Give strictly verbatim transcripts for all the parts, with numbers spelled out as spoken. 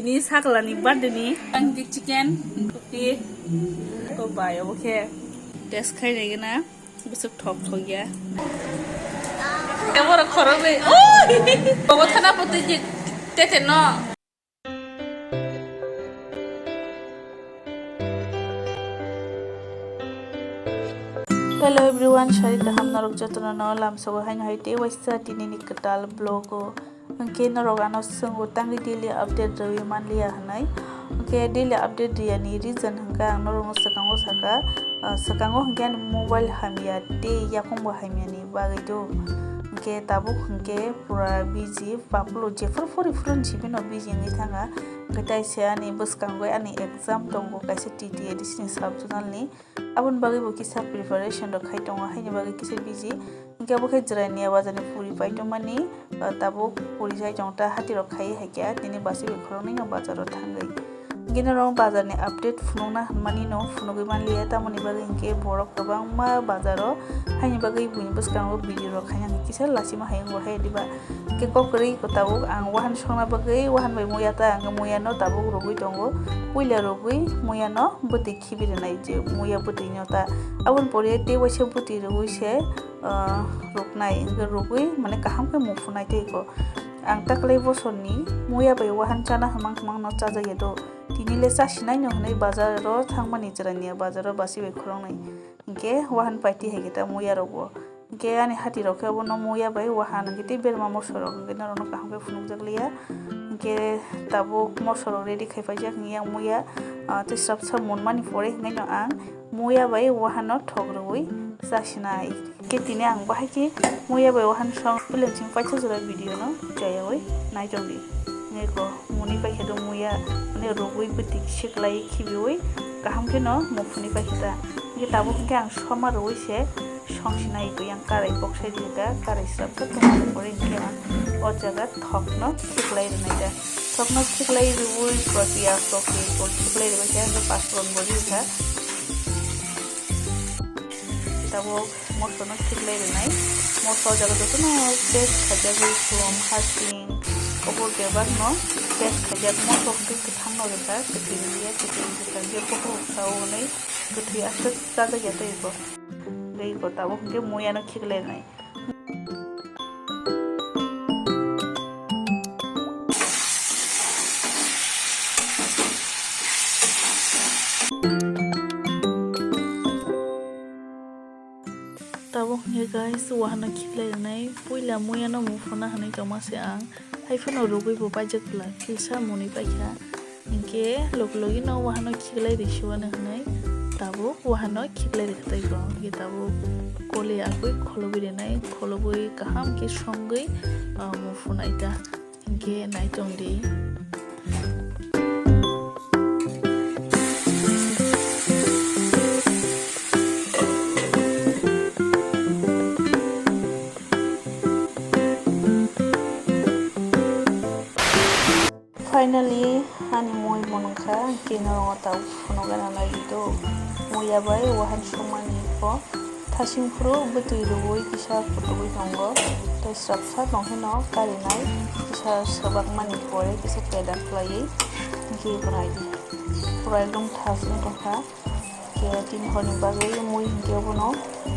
Ni sakla ni birthday ni ang di chicken, kuti, ko bai obo khe test khai nai gana, bwswk thok thok ya. Ebo rok khorok bai, oi! Bobo thana poti je tete no. Hello everyone, sari kaham norok jotono no lamsogo haino hai tei waisa tini ni kwtal vlog o. Hwnkhe norok ano swngo tangwi daily update rwui manliya hwnwi. Hwnkhe daily update rwiyani reason hwnkhe ang norokno swkango saka, ah, swkango hwnkhe ani mobile hamya tei yakung bo hamyani bagwi do. Hwnkhe tabuk hwnkhe pura busy, bapulo jephuru phuri phuru ni simi no busy wngwi thanga. Hwnkhe taise ani bwskango ani exam tongo kaisa T T A D C ni sub zonal ni. Aboni bagwi bo kisa preparation rok khai tongo, haini bagwi kisa busy. Hwnkhe abo khe Jirania bazar ni puri pai tongmani, ah, tabuk puri sai tong ta hati rok khai hai khe tini basi bai khoroknwi no bazar o thangwi. Hwnkhe norok bazar ni update phunukna hwnmani no phunugwi manliya, tamoni bagwi hwnkhe borok kwbangma bazar o haini bagwi buini bwskango video rok khaina hwnkhe kisa lachima hai wngo hai diba. Hwnkhe kok kwrwi tabuk ang wahan songna bagwi wahan bai muya ta ang muya no tabuk rwgwi tongo, puila rwgwi muya no bwtwi khibi rwnai je muya bwtwi no ta. Aboni pore tei waisa bwtwi rwui se, ah, rwknai, hwnkhe rwgwi mane kaham khe muphunai tei ko. Ang taklai bosorni muya bai wahan chana hwmang hwmang no chajakya do. Tini le chasinai no hwnwi bazar o thangmani Jirania bazar o basi bai khoroknwi. Hwnkhe wahan paiti hai khe ta muya rok bo. Hwnkhe ani hati rok khe obono muya bai wahan hwnkhe tei berma moso rok hwnkhe norokno kaham khe phunukjak liya. Hwnkhe tabuk moso rok ready khai paijak hwnkhe yang muya, ah, tei srap srap munmani pore hwnkhe no ang muya bai wahan no thok rwui chasinai. Hwnkhe tini ang bahai khe muya bai wahan song puileng sing paithak jora video no chayaui nai tongdi. Hwnkhe ko muni paikhe do muya, mane rwgwi bwtwi siklai khibiui kaham kheno muphuni paikhe ta. Hwnkhe tabuk hwnkhe ang soma rwui se songsinai ko yang karai boksai rikha, karai srap srap tongmani pore hwnkhe ang o jaga thokno khiklai rwnai da. Thokno khiklai rwui proti aswk khe ko khiklai rwbaikhe hwnkhe pasron bo rikha. Tabuk moso no khiklai rwnai. Moso o jaga jotono paste khaijak, rwsong, hasing, obor bebak no paste khaijak. Moso hwnkhe kwthang no rwjak, kwthwi rwya, kwthwi rwjak, je bohrok sao hwnwi kwthwi aswk chajakya tei bo. Tei bo tabuk hwnkhe muya no khiklai rwnai. Tabuk hwnkhe guys, wahano khiklai rwnai, puila muya no muphuna hwnwi tongma se ang, hai phano rwgwi bo paijak pla, kilsa mwnwi paikha, hinkhe log logi no wahano khiklai rwsiwano hwnwi tabuk wahano khiklai rwkha tei bo, hinkhe tabuk koli agwi kholobwi rwnai, kholobwi kaham khe songwi, ah, muphunai ta. Hwnkhe nai tong di. Finally, ani mui munukha, hwnkhe norok tabuk phunukgana nai di do. Muya bai wahan songmani kho. Thasing phuru bwtwi rwui kisa kutugwi tongo, tei srapsa tong phano karinai, kisa swbakmani pore kisa peda khlaiwi hwnkhe eko nai di. Pura ekdom thasing tongkha, khe tini horni bagwi mui hwnkhe obono,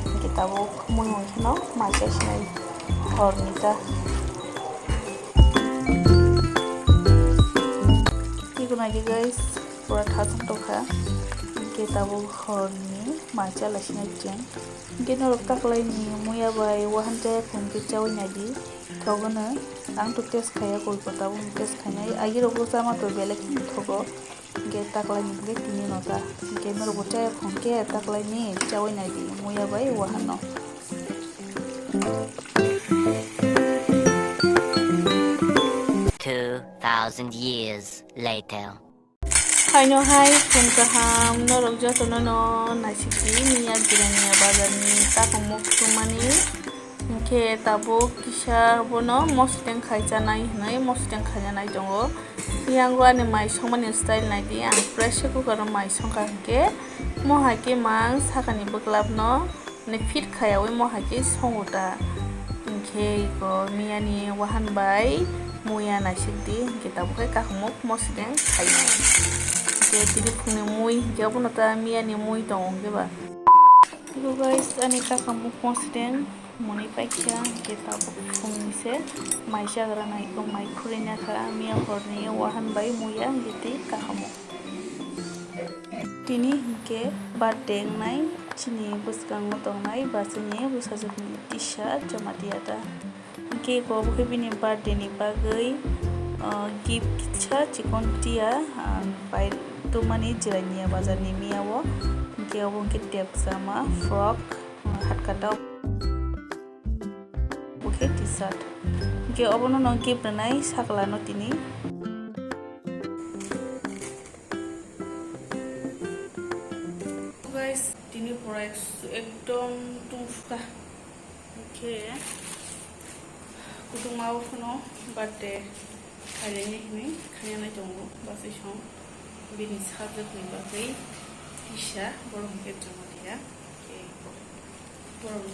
hwnkhe tabuk mui hwnkheno mai chai sinai horni ta. Eko nai di guys, pura thasing tongkha, hwnkhe tabuk horni mai chalai sinai chwng. Hwnkhe norok taklaini muya bai wahan chaya khum khe chaui naidi, thogono. Ang to test khaiya koi ko tabuk test khainai. Agirokbo chama to belek thogo. Hwnkhe taklaini hwnkhe tini no ta. Hwnkhe norokbo chaya khum khe taklaini chaui naidi muya bai wahano. Two thousand years later. Haino hai, phung kaham norok jotono no naisik di, miya Jirania bazar ni takhuk muk sumani. Hwnkhe tabuk kisa bono mosodeng khai chanai hwnwi mosodeng khaina nai tongo. Yango ani mai songmani style nai di, ang pressure cooker o mai songkha hwnkhe, mo hai khe mang sakani bwklap no. Ani fit khayaui mo hai khe songo ta. Hwnkhe eko miyani wahan bai Muya naisik di, hingke tabuk khe kahamuk mosodeng khainai. Hingke tini phungni mui, hingke obono ta miyani mui tongo hingke ba. Hello guys, ani kahamuk mosodeng muni paikha, hingke tabuk phungni se mai chagra nai, eko mai khurui nakha, miya horni wahan bai muya, hingke tei kahamuk. Tini hingke birthday wngnai chini bwskango tongnai ba chini bwsajwkni tisa Jamatia da. Hingke eko bo khe bini birthday ni bagwi, ah, gift kisa chikon tia, ah, pai tumani Jirania bazar ni miya o. Hingke obo hingke tep jama, frock, ah, hat kata. Bo khe T-shirt. Hingke obono no gift rwnai sakla no tini. Guys, tini pura ekdom tungsuka. Hingke kutung ma o phano birthday khailai ni hinui khaina nai tongo bwsai song bini sajwk ni bagwi tisa borok hingke Jamatia. Hingke borok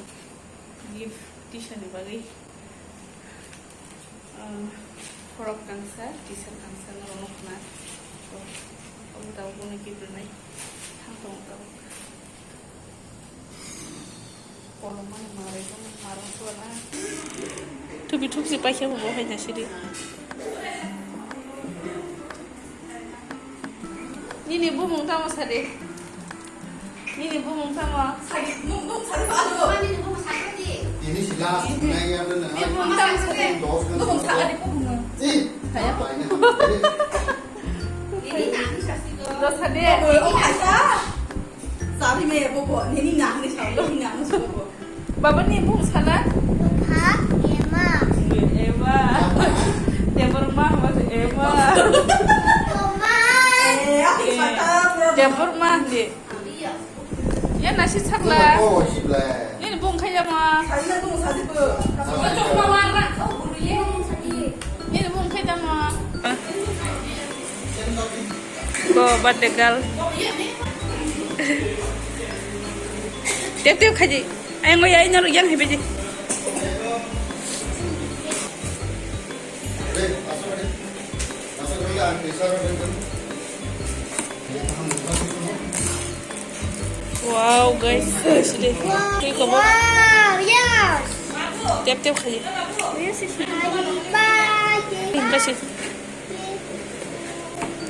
gift tisa ni bagwi. Ah, borok kangsa, tisa kangsa no rwno khna. To, obo tabuk bono gift rwnai. Thang tongo tabuk. Kolom mani marwino marwng suana. Thupi thupsi paikhe bo bo hai na sidi. Nini bumung tamo sadi. Nini bumung tamo? Sadi, bumung, bumung sadi ba ano. Ini si last, nai ya na. Nini bumung tamo sadi? Bumung sadi, bumung. Eh, kaya apa ini? Ini nang sasi do. Do sadi. Oh, oh, kaya. Sabi me bobo, nini nang ni sabi, nini nang ni sabi bobo. Baba ni bung sana? Bupha, Ema. Ema. Debor ma haba se Ema. Oma. Eh, aku kata, bro. Debor ma de. Iya. Ya nasi sakla. Oh, si blai. Nini bung khaya ma. Saya tu sadi tu. Cok ma warna. Oh, guru ye bung sadi. Nini bung khaya ma. Go birthday girl. Tep tep khaji. Ayang oi, ayang oi, yang hebeji. Wow, guys, side. Tui kobo. Wow, yes. Tep tep khaji. Bye. Bye.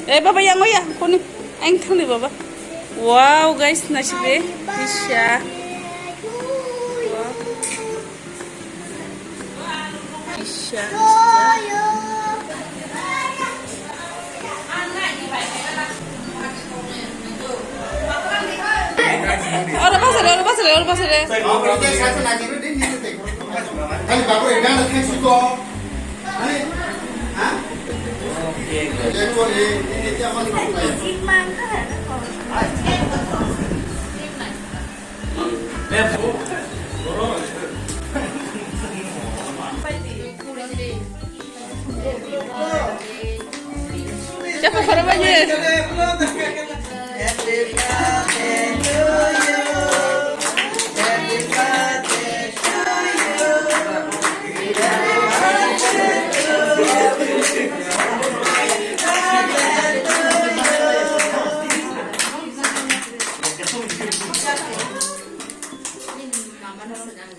Eh, baba, yang o ya, kuni, ang thangni, baba. Wow, guys, nasi de, bisa. Wow. Bisa, bisa. Oro pasare, oro pasare, oro pasare.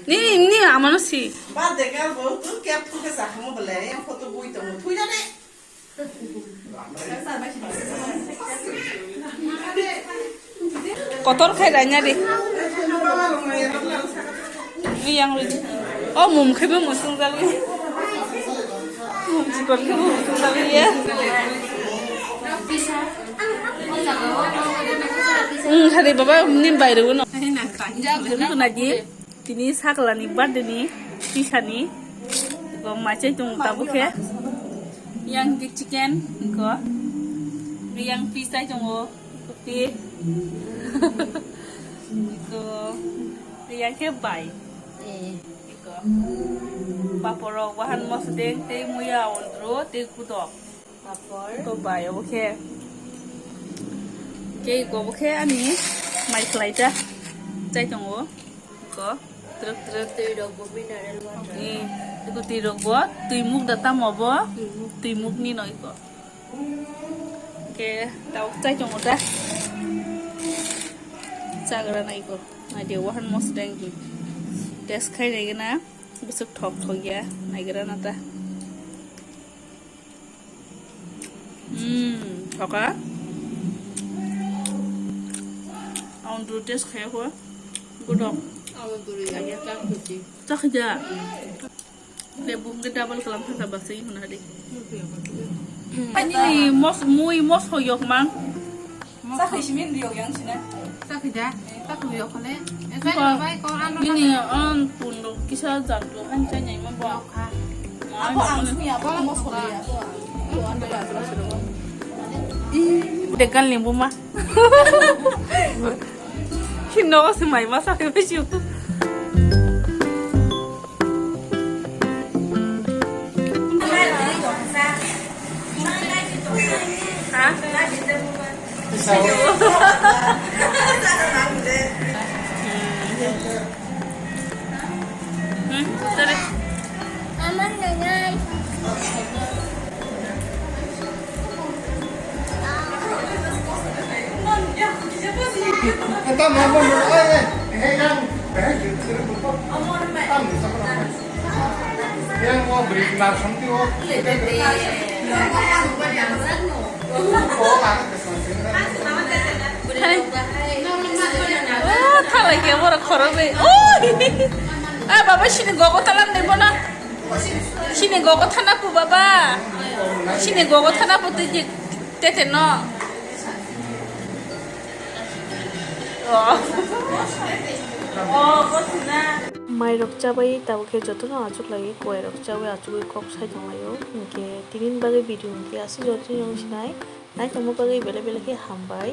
Nini, nini amano si. Ba de gal bo tu kya phu ke sa mo bole, yang photo bui to mo thui na de. Kotor khai raina de. Yang rui. Oh, mum khai bo musung jali. Mum chikon khai bo musung jali ya. Hmm, hari baba ni bai rui no. Rui na di. Tini sakla ni birthday ni tisani. Ko machai tung tabuk khe. Yang ke chicken ko. Yang pizza tongo. Kopi. Ko yang ke bai. Eh. Ko. Paporo wahan mosdeng tei muya ondro tei kudok. Papor. Ko bai obo khe. Kei ko obo khe ani mai khlai ta. Chai tongo. Ko. Twi rok bo mineral water. Eh, iko twi rok bo, twi muk da tamo bo, twi muk ni no iko. Ke tau chai chongo da. Chagra na iko. Nai de wahan mos deng hi. Test khai nai gana. Bwswk thok thok ya, naigra na ta. Hmm, thoka. Ang dulu test khaya ko. Godok. Chakja. Lebu hwnkhe double kalam thangkha baksa i hwnna de. Ani mos mui mos hoyok mang. Sakhi simin riyok yang sina. Sakhi da. Sakhi riyok khole. Bini ang pun do kisa jat do han chai nai ma ba. Abo ang sumi abo mo soli abo. Degal limbu ma. Kino ko se mai ma sakhi bisi. Hai. Oh, thalai ke borok khorok bai. Oh! Ah, baba, sini gogo talam de bono. Sini gogo thana pu baba. Sini gogo thana pu twi tete no. Oh. Oh, bosina. Mairok chabai tabuk khe jotono achuklaiwi, koirok chawi achugwi kok sai tonglaio. Hinkhe tinini bagwi video hinkhe aswk jotono wng sinai. Naitongma bagwi belai belai khe hambai.